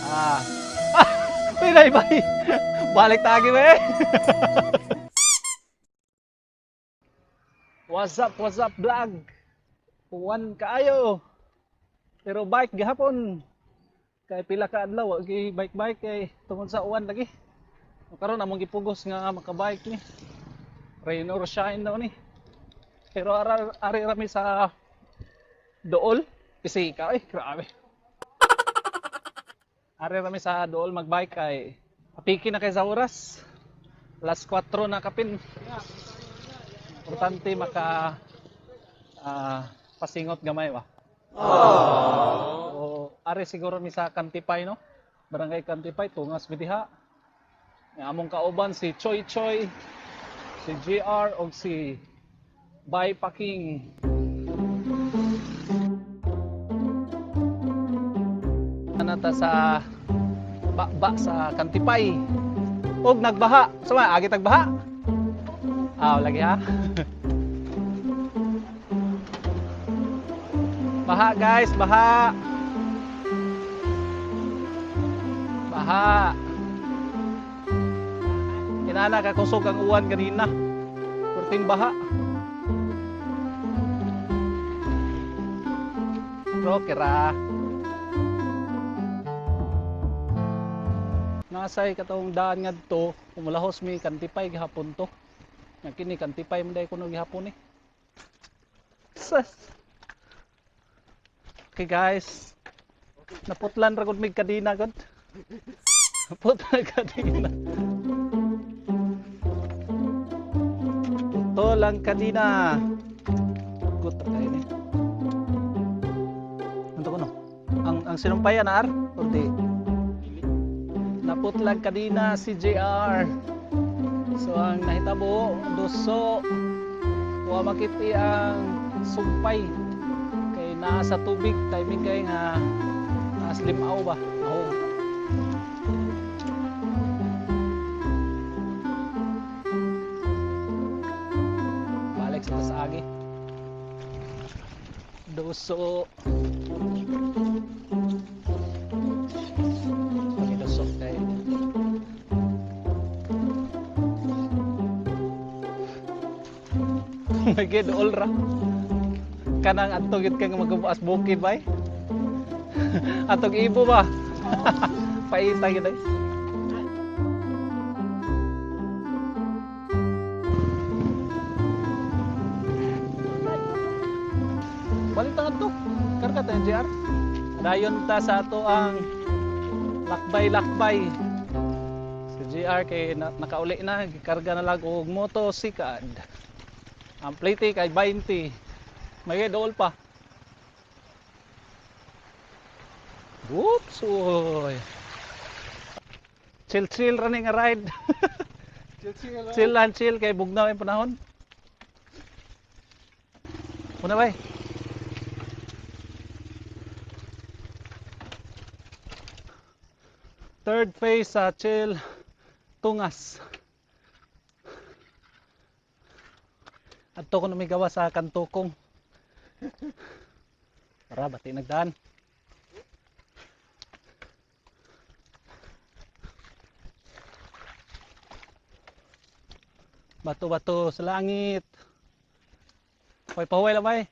Ah. Pinay bay. Balik tagi ba eh. What's up vlog? Uwan kaayo. Pero bike gihapon. Kay pila ka adlaw wa gi bike bike kay tungod sa uwan lagi. Karon among gipugos nga makabike ni. Rain or shine daw ni. Pero ara ari rami sa Dool kasi ka ay grabe. Ari rami sa Dool magbike kay apiki na kay sa oras. Alas 4 na kapin. Importante maka pasingot gamay ba. O ari siguro mi sa Kantipay, no? Barangay Kantipay, tungas mi diha. Nga among kauban si Choi Choi, si GR og si Bay Paking. Ana ta sa ba sa Kantipay. Og nagbaha. Sama agi tagbaha. Ah, lagi ha. Baha guys, baha. Baha. Inana ka kusog ang uwan kanina. Kurting baha. Bro, kira. Nasay katong daan ngadto, kumulahos mi Kantipay gihapon to. Nga kini Kantipay man day kuno gihapon ni. Sas. Okay guys. Naputlan ra gud mig kadina gud. Naputlan kadina. Putol ang kadina. Gut ra kayo ni. Anto kuno? Ang sinumpayan na ar? Kundi naputlan kadina si JR. So ang nahitabo, duso, wa makiti ang sumpay kay naa sa tubig, timing kay nga naa limaw ba. Nahog. Balik sa tas agi. Duso. Pakiduso kay Lagi dool ra. Kanang adto gid kang magabuas bukid bay. Atog ibo ba? Paita gid ay. Balik ta ngadto. Karga ta JR. Dayon ta sa ato ang lakbay-lakbay. Si JR kay nakauli na, gikarga na lang og moto sikad. Ang plate kay 20. May dool pa. Whoops, oy. Chill chill running a ride. Chill, chill. Chill lang chill kay bugnaw yung panahon. Una bay. Third phase sa chill tungas. Adto ko numigawa sa kantukong. Para bati nagdaan. Bato-bato sa langit. Hoy, pahuway lang bay.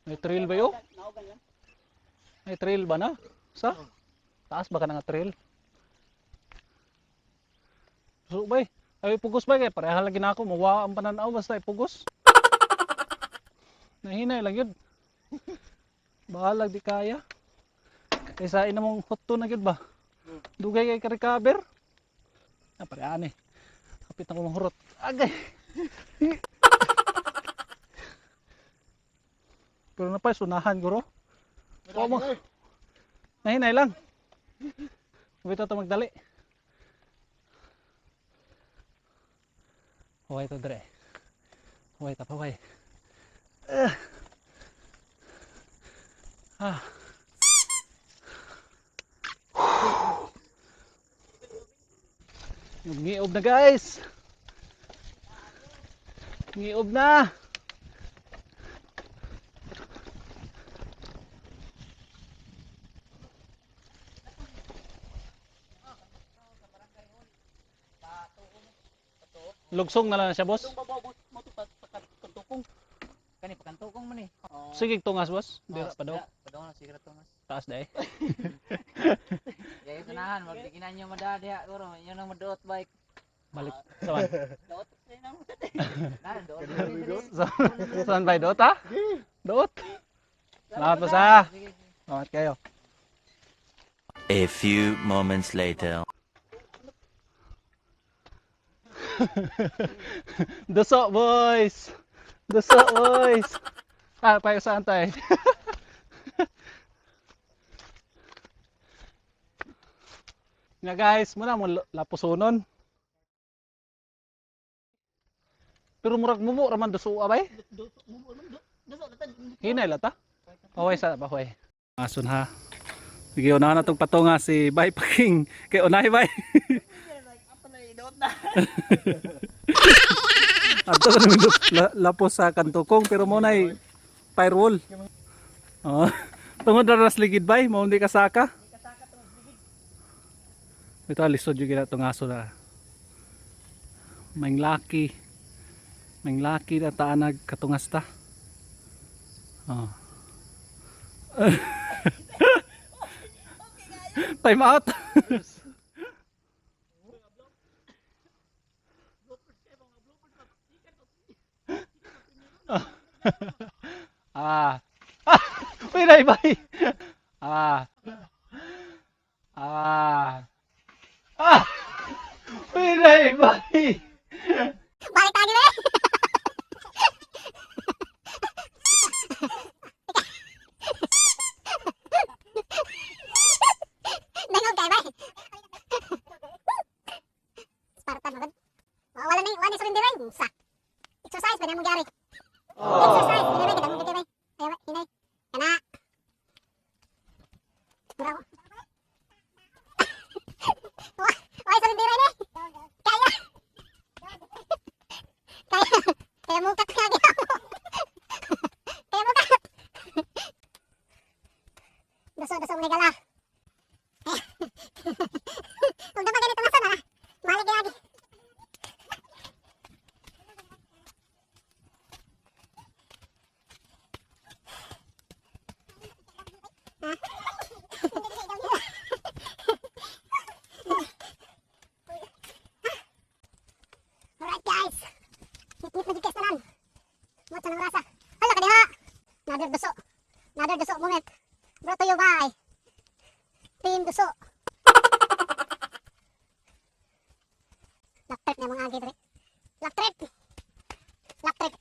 May trail ba yo? May trail ba na? Sa? Taas ba ka na nga trail? So bay, ay pugos bay kay pareha lagi na ako, mawa ang pananaw basta ipugos. Nahinay lang yun. Bahalag di kaya. Kaysa ina mong hot na gyud ba? Dugay kay ka-recover. Ah, pareha ni. Kapit na ko mahurot. Agay. Pero na pa sunahan guro. Wa mo. Nahinay lang. Bitaw ta magdali. Huwag ito dre. Huwag ta paway. Ah. Ngiob na guys. Ngiob na. Lugsong na lang siya, boss. Itong babaw boss mo to pakantukong. Kani pakantukong man eh. Oh. Sige tungas, boss. Dira pa daw. Padong na siguro tungas. Taas dai. Gaya sanahan, magdikinan nyo mada diha guro, inyo nang maduot bike. Balik sawan. Daot sa namo. Na, duot. Saan ba doot ha? Doot. Salamat, boss ha. Sige, sige. Salamat kayo. A few moments later. Duso, boys. Duso, boys. Ah, payo saan tayo? Nga guys, muna mo lapusonon. Pero murag mubo raman duso abay. Hinay lata. Pahuway sa pahuway. Ason ha. Sige, unahan na tong patunga si Bay Paking. Kay unahi bay. Daot na. Ato na namin lapos sa kantukong pero mo na firewall. Oh. Tungod na ras ligid bay, mo hindi kasaka. Ito lisod yung gina tong aso na. May laki. May laki na taanag katungas ta. Oh. Time out. Ah. Ah! Uy, nay, bay. Ah. Ah. Ah! Uy, nay, bay. Balik tayo eh! Dangog kayo ba? Spartan magod. Wala na wala surrender ay. Sa. Exercise ba na mo gyari? Exercise hinay ba kita mo bay. Ayaw hinay. Kana. Bravo. Wah, wala surrender ni. Kaya. Kaya kaya mukat ka gyud. Kaya mukat. Duso duso mo gala. Kung dapat ganito na sana, balik lagi. Alright guys, ngit-ngit na jud kay tanan. Mo tanang rasa. Hala ka diha. Another duso. Another duso moment. Brought to you by Team Duso. Lap trip na mga agi dre. Lap trip. Lap trip.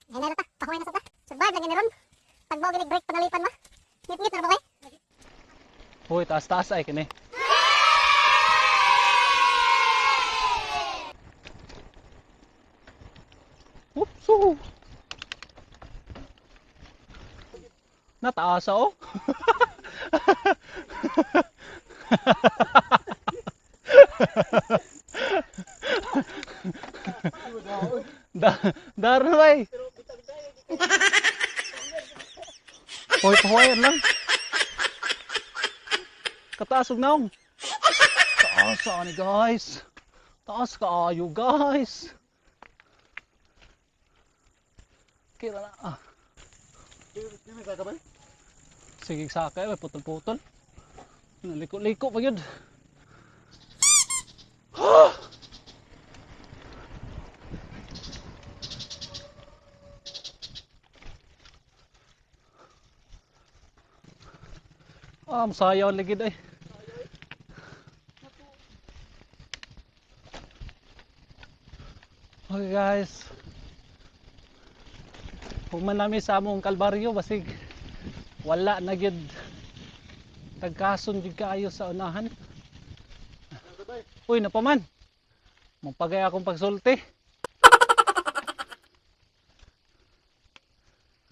Hinay ta, pahuway na sa ta. Survive lang ini ron. Pagbaw ginig break panalipan ma. Ngit-ngit na ba kay? Uy, taas-taas ay kini. Oops, oh. Nataasa oh. Da dar na bay. Hoy, pahuwayan lang. Kataas og naong. Taas ani guys. Taas kaayo guys. Kira na. Ah. Sige sakay, may putol-putol. Liko-liko pa yun. Ah, masayaw ligid ay. Okay guys. Human nami sa among kalbaryo basig wala na gyud tagkason gyud kaayo sa unahan. Uy, napaman. Mapagay akong pagsulti.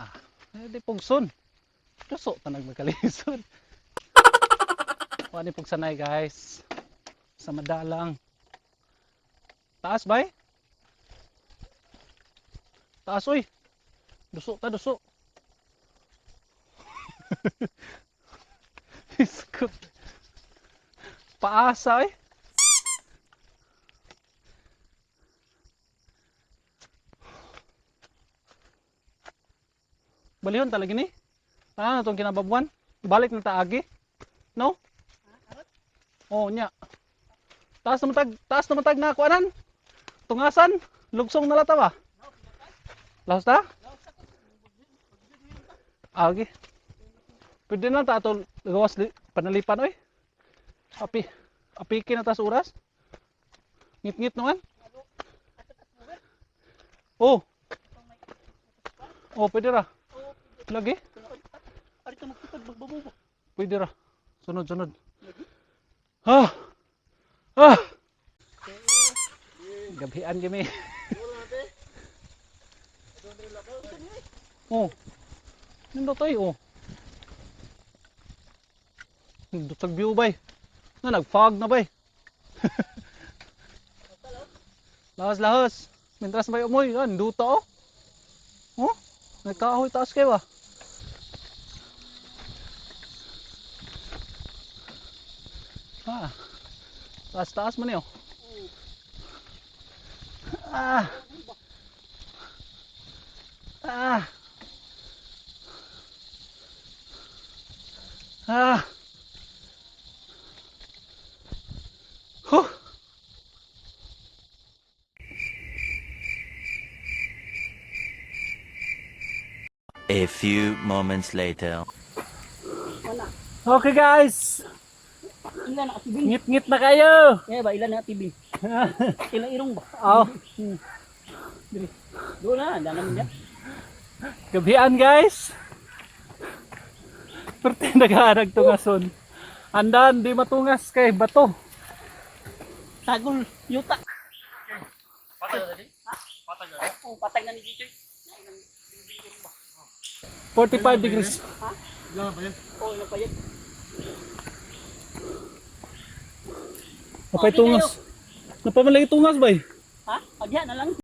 Ah, eh, di pugson. Tuso tanag magkalisod. Wala ni pugsanay guys. Sa madalang. Taas bay? Taas oy. Duso ta duso. Iskot. Paasa eh. Balihon talaga ni. Tanan na tong kinababuan. Balik na taagi. No? Oh, nya. Taas na matag na kuanan. Tungasan, lugsong na lata ba? Laos ta? Agi. Pwede na ta ato gawas panalipan oy. Api apiki na ta sa oras. Ngit-ngit naman. Oh. Oh, pwede ra. Lagi. Ari ta magtupad magbabubo. Pwede ra. Sunod, sunod. Ah. Ah. Gabian kami. Oh. Nindot ay oh. Nindot sa view bay. Na nag-fog na bay. Lahos lahos. Mintras bay umoy, ah, nduta oh. Oh, nagkahoy taas kayo ah. Ah. Taas taas man eh, oh. Ah. Ah. Ah. Huh. A few moments later. Okay guys, Ilan na atibin? ngit-ngit na kayo. Eh ba ilan na atibin? Ilang irong ba? Oh, Doon na, dana mo niya. gabian guys. Perte nagharag tungason. Andan di matungas kay bato. Tagol yuta. Patay na din? Patay na. Oh, patay na ni DJ. 45 degrees. Oh, ilang pa yan? Napay tungas. Napamalagi tungas bay. Ha? Agya na lang.